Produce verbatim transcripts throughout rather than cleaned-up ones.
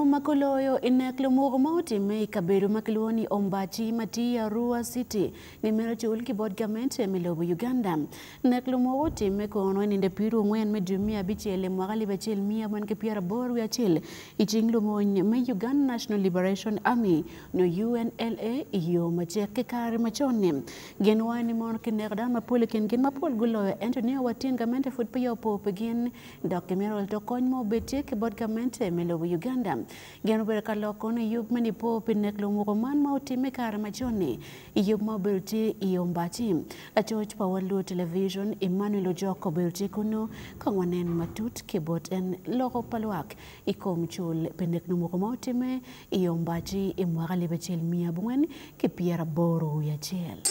Ma kuloyo i nek lumoko ma utimme i kabedo ma kilwongo ni Ombachi ma tye i Arua City, gimito cul ki bot gamente mi lobo Uganda. Nek lumoko utimme kono i ninde piru ang'wen me dwe me abicel i mwaka alip acel mia ang'wen ki pier aboro wi acel i cing lumony me Uganda National Liberation Army, no U N L A, i yo ma cek ki kare macon-ni. Gin wani mono kineko dano ma pol i kin gin ma pol guloyo, ento nia watyen gamente fud pe yo po pi gin, dok gimito wal to kony mo bed tye ki bot gamente me lobo Uganda. Gin obedo ka loko ni yub me nipo pi nek lumoko man ma utimme kare macon-ni, i yub ma obedo tye i Ombachi. Lacoc pa Wan Luo Television, Emmanuel Ojok, obedo tye kuno, kong wanen matut ki bot en loko pa lwak i kom cul pi nek lumoko ma utimme i Ombachi i mwaka alip acel mia abong'wen ki pier aboro wi acel.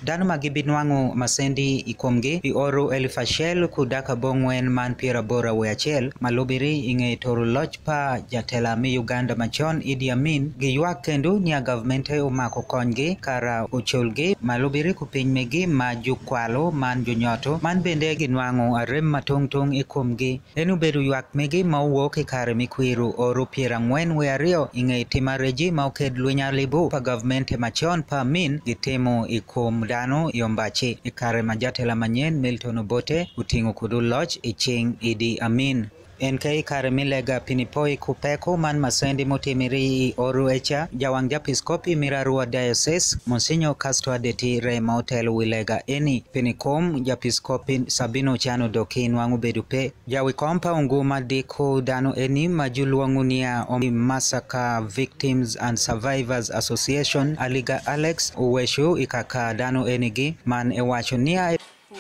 Dhanu ma gibinwang'u masendi i kumgi pi oro eluf acel ku dak abong'wen man pier aboro wi acel, ma lubiri i ng'ei toro loc pa jatela mi Uganda macon Idi Amin, giywak kendo nia gavmente umaku konygi kara uculgi, ma lubiri ku piny megi ma jukwalu man junyoto, man bende ginwang'u arem ma tung' tung' i kumgi. Eni obedo ywak migi ma wuwok i kare mi kwiru oro pier ang'wen wi ario i ng'ei tim areji ma uked lwiny alibu pa gavmente macon pa Amin gitimo i kum dhanu i Ombachi, i kare ma jatela manyen Milton Obote uting'o kudu loc i cing Idi Amin. En ke i kare mi lega pinipoi ku peko man masendi mutimiri i Oru Echa, jawang' japiskopi mir Arua Diocese, Monsignor Castro Adeti re ma otelo wi lega eni. Pinikum japiskopi Sabino Cano Doki nwang'u bedo pe. Jawi kom pa ungu ma diko dhanu eni ma julwong'o nia Ombi Massacre Victims and Survivors Association, Aliga Alex, uweco i kaka dhanu eni gi, man ewaco nia who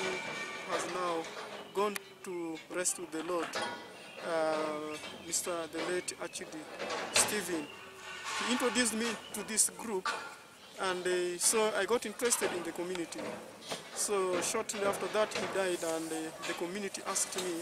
has now gone to rest with the Lord, uh, Mister the late Achidi Stephen. He introduced me to this group, and, uh, so I got interested in the community. So shortly after that, he died, and, uh, the community asked me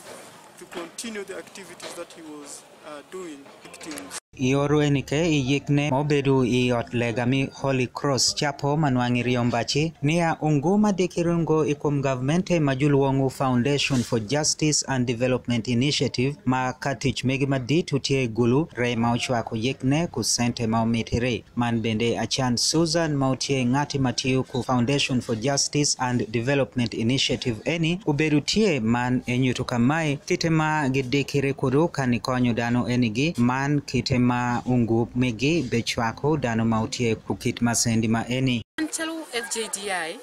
to continue the activities that he was, uh, doing. Victims. I oro eni ke i yikne ma obedo i ot lega mi Holy Cross Chapel ma nwang'e rio mbaci, nia ungu ma dikiri ungo i kum gavmente ma julwong'o Foundation for Justice and Development Initiative, ma ka tic megi ma dit utye i gulu re ma ucwako yikne ku sente ma umitiri. Man bende acan Susan ma utye ng'ati ma tiyo ku Foundation for Justice and Development Initiative eni ubedo tye, man enyuto kamae kite ma gidikiri kudu ka nikonyo dhanu eni gi, man kite ma ungu migi becwako dhanu ma utye ku kit masendi ma eni. An calu F J D I,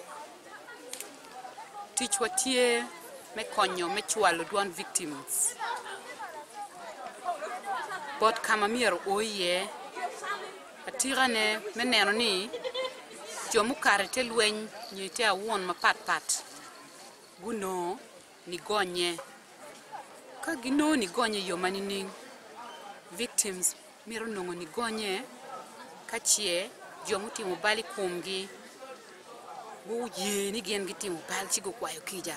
ticwa tye me konyo, me cwalo dwand victims. Bot ka ma myero o iye, atikane me neno ni jo m'ukato i te lweny nyo i te awon ma pat pat gunongo nigonye. Ka ginongo nigonye i yo ma nining', victims mito nongo nigonye, ka ce jo m'utimo bal i kumgi guye ni gin gitimo bal ci gukwayo kija.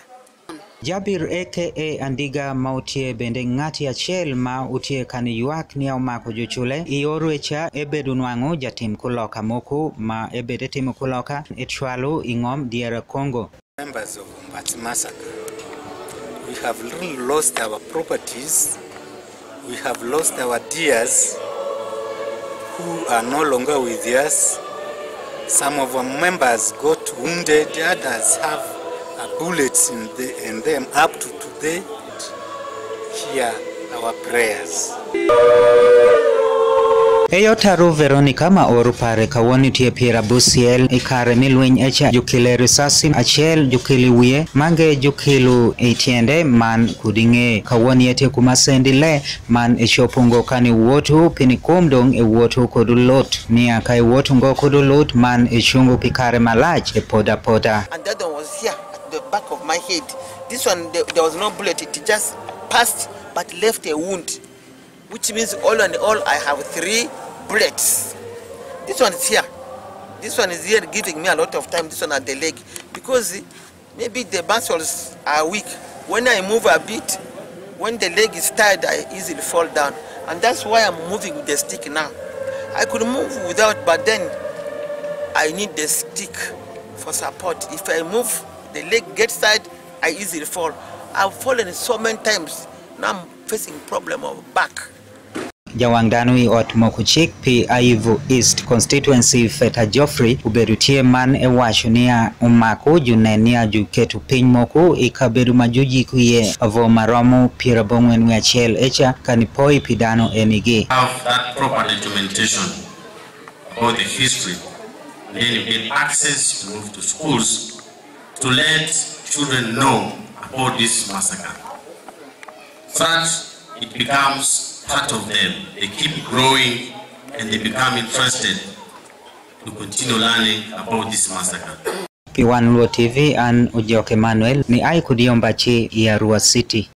Jabir A K A Andiga ma utye bende ng'ati acel ma utye ka niywak nia umaku jucule i orweca, ebedo nwang'u jatim kuloka moko ma ebed etimo kuloka ecwalo i ng'om dyere Kongo. Members of Ombachi Massacre, we have really lost our properties, we have lost our dears who are no longer with us. Some of our members got wounded, others have, uh, bullets in the, in them up to today. Hear our prayers. Eyo taru Veronica ma oro pare kawoni tye pier abusiel i kare mi lwiny eca jukile risasi acel jukili wie, mange jukilu i tiende man kud i ng'eye. Kawoni etye kuma sendi le man ecopo ngo kan iwoto, pini kum dong' iwoto kod ulut. Nia ka iwoto ngo kod ulut man icungo pi kare malac e poda poda. And that one was here at the back of my head. This one, there, there was no bullet, it just passed but left a wound, which means all and all I have three bullets. This one is here. This one is here giving me a lot of time, this one at the leg, because maybe the muscles are weak. When I move a bit, when the leg is tired, I easily fall down. And that's why I'm moving with the stick now. I could move without, but then I need the stick for support. If I move, the leg gets tired, I easily fall. I've fallen so many times. Now I'm facing problem of back. Jawang' dhanu i ot moko cik pi Ayivu East Constituency, Feta Geoffrey, ubedo tye man ewaco nia umaku junen nia juketo piny moko i kabedo ma juyiko iye avo ma romo pier abong'wen wi acel eca, kani poi pi dhanu enigi. Have that proper documentation about the history, and then you get access to move to schools to let children know about this massacre, so that it becomes part of them. They keep growing and they become interested to continue learning about this massacre. Pi Wan Luo T V, an Ojok Emmanuel, ni ai kud Yombachi i Arua City.